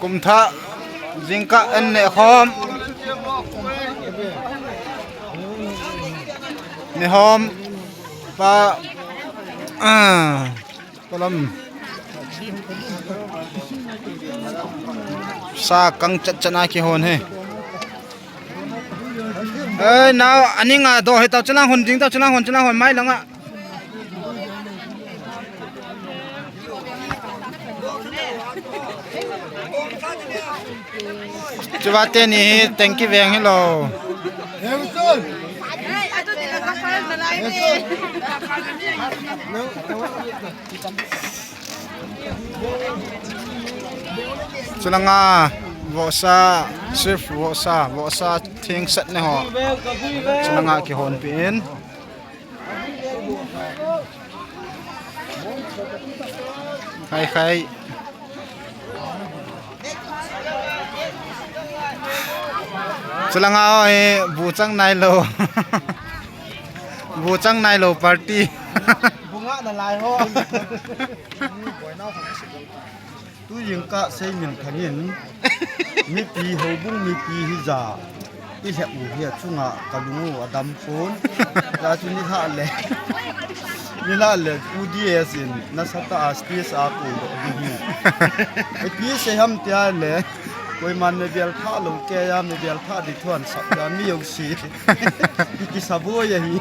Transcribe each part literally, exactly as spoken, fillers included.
Kumthah jingkah an neh khom. Nehom pa, ah, palam. Sa kang chat chat a kihon he. Ei, nao, aning a do he tao, chulang hon jing tao, chulang hon, chulang hon, mai lang a. Chuva teni hi tengki veng hilou. Chulang a vohsa, sif vohsa, vohsa thing set ne ho. Chulang a kihonpi in. Khai khai. Chulang a ho hi bu chang nailou. Bu chang nailou party. Bu ngah nalai ho. Tu jingkah Seiminthang in mipi, houbung mipi hija i lhep u hi achunga ka lung u adam pon. Hijeh chun nilhah le, nilhah le Pu D S in nasatah a stage a koudoh ding hi. Ipi sei ham tia le, koiman mebel thah lou keiya, mebel thah ding thu ahin sap tia mi jouse. Ki, kisa boi ahi.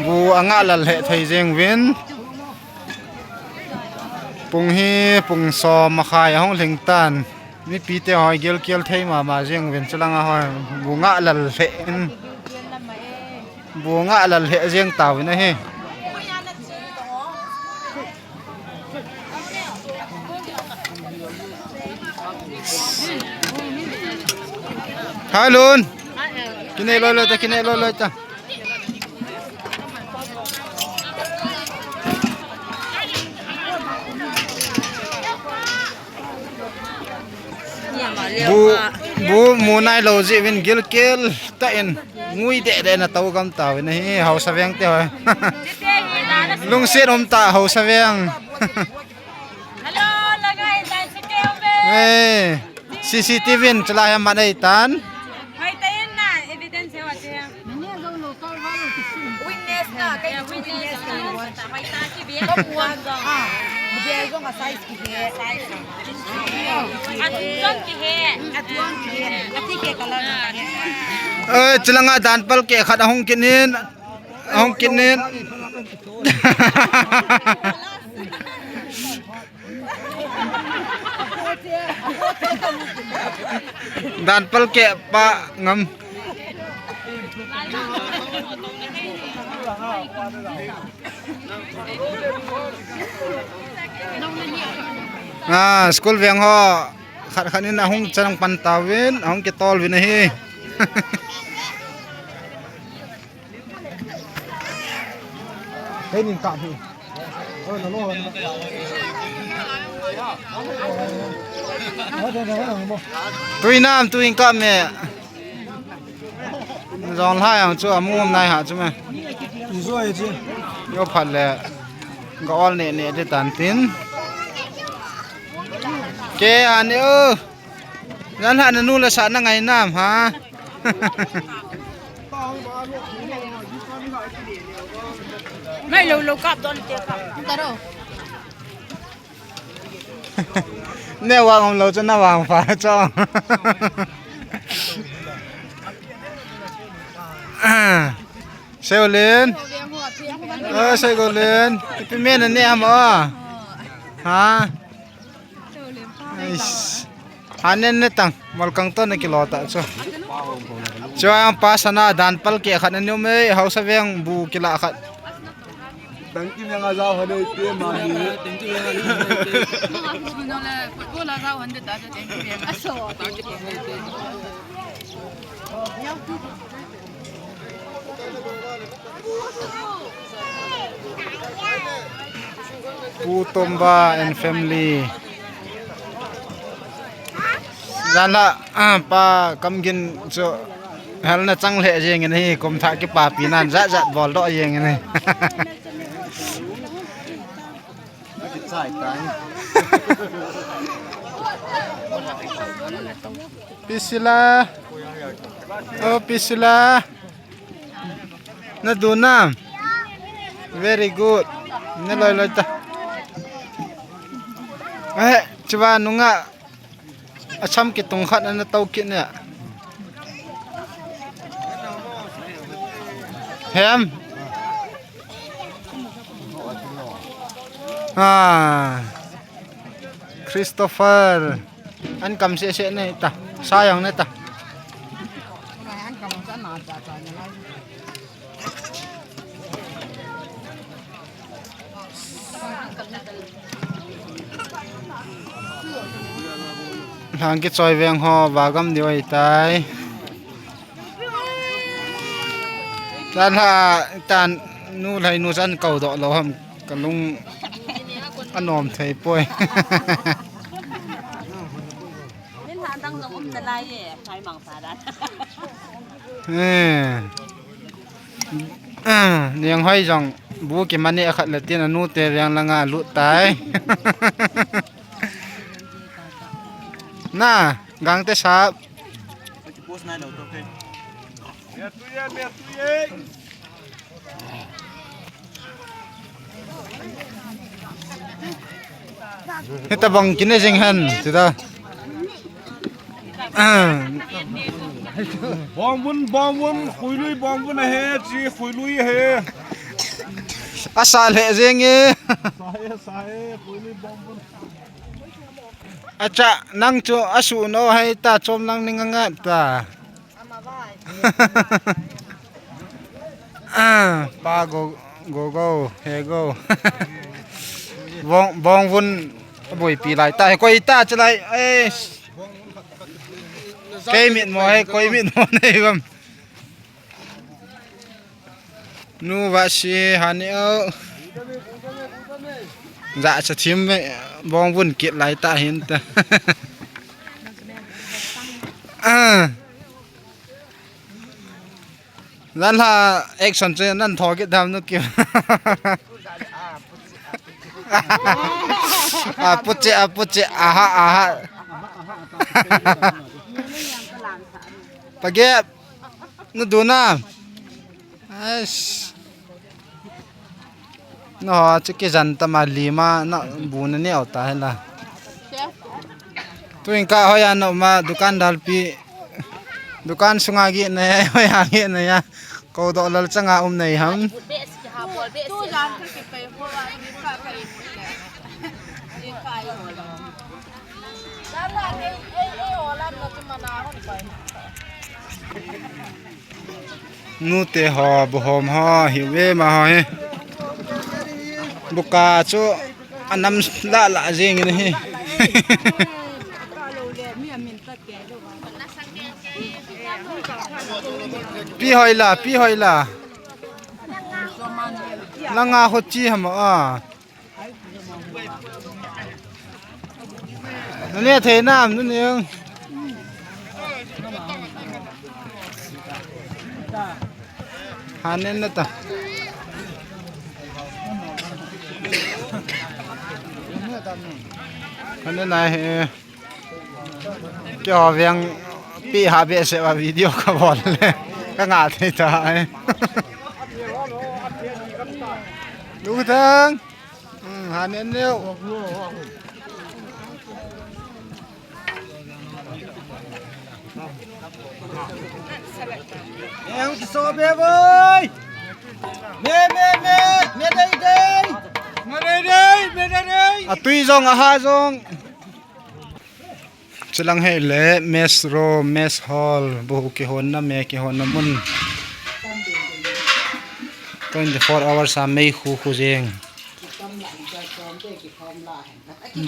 Bu angah lal lheh thei jeng uvin. Pung hi pung som makhai ahung lhing tan. Mipite ho hi gilkel thei mama jeng uvin, chulang a ho hi bu ngah lal lheh in. Bu ngah lal lheh jeng tauvin ahi. Hai Lun. Kinei loi loi ta, kinei loi loi ta. Bu, bu mu nailou jeh uvin gilkel tah in ngui deh deh in atou gam tauvin ahi, haosa veng te ho. Lungset um tah haosa veng. Hello, lagai, tai si keu ve. Eh, C C T V in chalai a man ei tan. Hoi ta in na, evidence he wa che. Witness na, kai witness na. Hoi ta ki ve. Ka puan jong. Ah, bel jong a size ki ve. Atun jong ki ve. Atun ki ve. Ati ke color na. Eh, chulang a danpal keh khat ahung kit in. Ahung kit in. Danpal keh pa ngam. Ah, school veng ho khat khat in ahung chang pan tauvin, ahung kitol uvin ahi. Hei nin kap hi. Tui nam, tui in kap me. Jong lai ang chu amu um nai ha chu me. Ni zo e chi. Yo phat le. Ga ol ne ne de tan tin. Ke ani o. Jan ha na nu la sa na ngai nam ha. Mai lo lo kap don te kap. Taro. Ne wang um lo chu na wang fa cho. Seulin. Ơ, Seulin. Ipi men ne am o. Ha. Ais. Hanen ne tang, malkang to ne kilo ta chu. Chu ang pa sana danpal keh khat ani um e, haosa veng bu kila khat. Tangki veng a jao hane te mani. Football a jao hande ta chu tangki veng. Pu Tomba and family. Jan la, ah, pa Kamgin chu hel na chang lheh jeng in ahi, kum thah kipapi nan jat jat bol doh jeng in ahi. Priscilla. Oh, Priscilla. Na du nam? Very good. Na loi loi ta. Eh, chuba nunga. Acham kitung khat na tau kit ne. Hem. Ah. Christopher. An kam se se ne ta. Sayang ne ta. Lhang kichoi veng ho, vagam diu ahitai. Tan ha, tan nu lai nu chan kau doh lou ham, kalung anom thei poi. Nin ha dang jong um nalai e, phai mang sa dan. Eh. Ah, Niang Hoi jong bu kimani a khat le tin anu te veng langa lut tai. Na, gang te sap. Hita bang kine jing han, tita. Bongvun, bongvun, khuilui bongvun ahe, chi khuilui ahe. Asa le jing e. Sa e, sa e, khuilui bongvun. Acha, nang chu asu no hai ta, chom lang ning anga ta. Ah, pa go, go, go, he go. Bong, bongvun boipi lai ta, he koi ta chalai. Eh. Kei mit mo, he koi mit mo nei bam. Nu va si hani o. Za cha thim bongvun kit lai ta hin ta. Ah. Nan la action che nan tho kit dam nu ki. A puche, a puche, aha, aha. Page, nu du na. Ais. No, chu kijan tama lima na bu na neo ta hela. Tuin ka hoiya na uma dukan dalpi. Dukan sunga gi na ya, hoiya gi na ya. Ko do lal changa um nei ham. Nute ho, bu hom ho, hi ve ma ho hi. Buka chu anam la la jing in hi. Pi hoi la, pi hoi la. Langa ho chi ham a. Nune thei nam, nune. Hanen na ta. Hanen na he. Kio veng pi ha be se ba video ka bol le. Ka nga thei ta e. Lu thang. Hmm, hanen neo. Em kiso be boi. Me, me, me, me dei dei. Me dei dei, me dei dei. Atui jong, aha jong. Chilang hei le mess room, mess hall, bu kihonna, me kihonna mun. Twenty-four hours a mei khu khu jeng.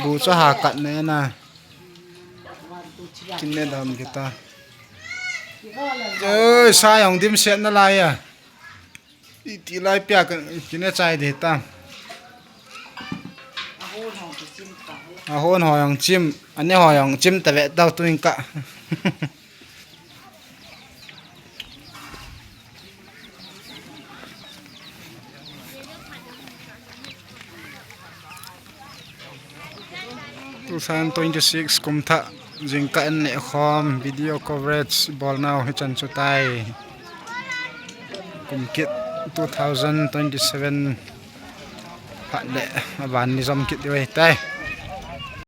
Bu chu ha kat ne na. Kin ne dam kita. Oi, sa jong dim set na lai a. Iti lai pia ka kine chai de ta. Ahon ho jong chim, ane ho jong chim ta ve tau tuin ka. Two thousand twenty-six kum thah jingkah in neh khom video coverage bol nau hichan chu tai. Kum kit two thousand twenty-seven phat le aban ni jom kit diu ahi tai.